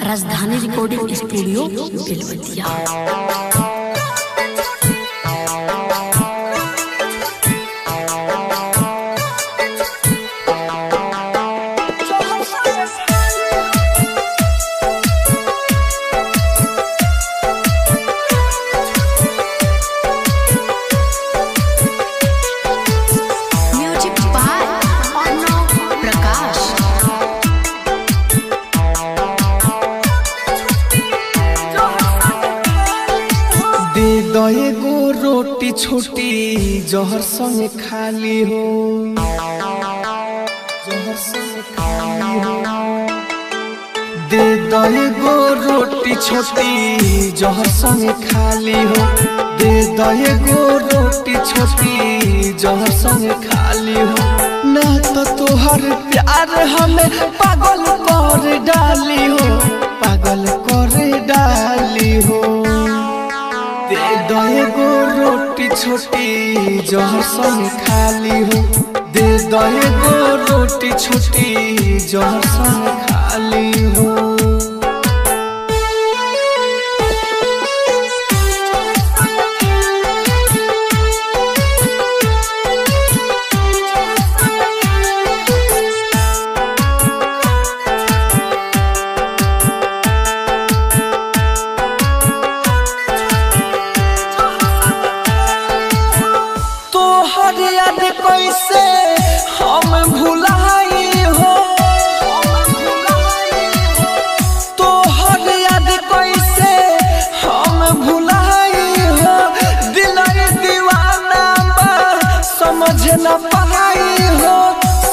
Rajdhani recording studio Belwatiya. एगो रोटी छोटी जहर संग खाली हो, जहर संग खाली हो। दे दो एगो रोटी छोटी जहर संग खाली हो, दे दो एगो रोटी छोटी जहर संग खाली हो। ना तो तोहर प्यार हमें पागल कर डाली हो, पागल कर डाली हो। दे दो एगो रोटी छोटी जहर संग खाली हो, दे दो एगो रोटी छोटी जहर संग खाली हो। याद कैसे हम भुलाई हो, तोहर याद कैसे हम भुलाई हो। दिल दीवाना बा समझ न पाई हो,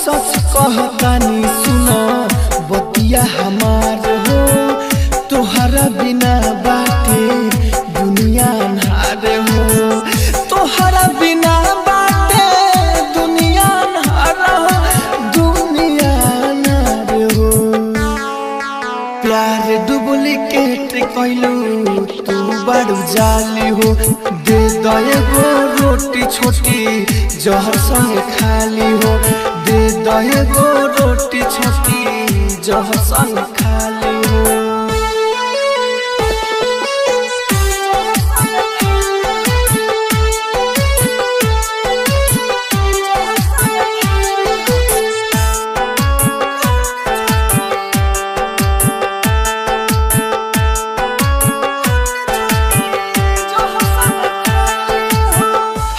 सच कहतानी सुनो बतिया हमार हो। तोहरा बिना बाटे दुनिया अन्हार हो, तोहरा बिना प्यार डुप्लीकेट कैलू तू बड़ जाली हो। दे दो एगो रोटी छोटी जहर संग खाली हो, दे दो एगो रोटी छोटी जहर संग खाली हो।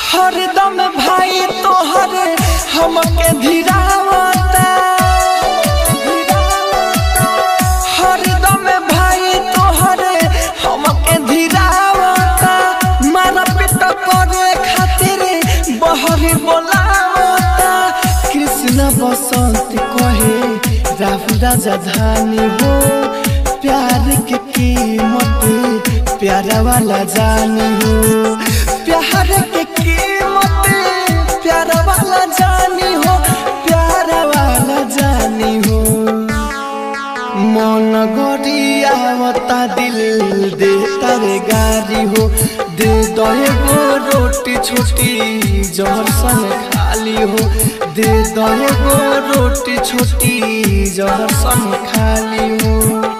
हरदम भाई तोहर हमके धीरावता, हरदम भाई तोहर हमके धीरावता। मारा पिट करे खातिर बहरी बोलावता। कृष्ण बसंत कहे राहुल राजधानी हो, प्यार के कीमत प्यारा वाला जानी हो, प्यार के कीमत प्यारा वाला जानी हो, प्यारा वाला जानी हो। मन गरियावता दिल दे तारे गारी हो, दे दो एगो रोटी छोटी जहर संग खाली हो, दे दो एगो रोटी छोटी जहर संग खाली हो।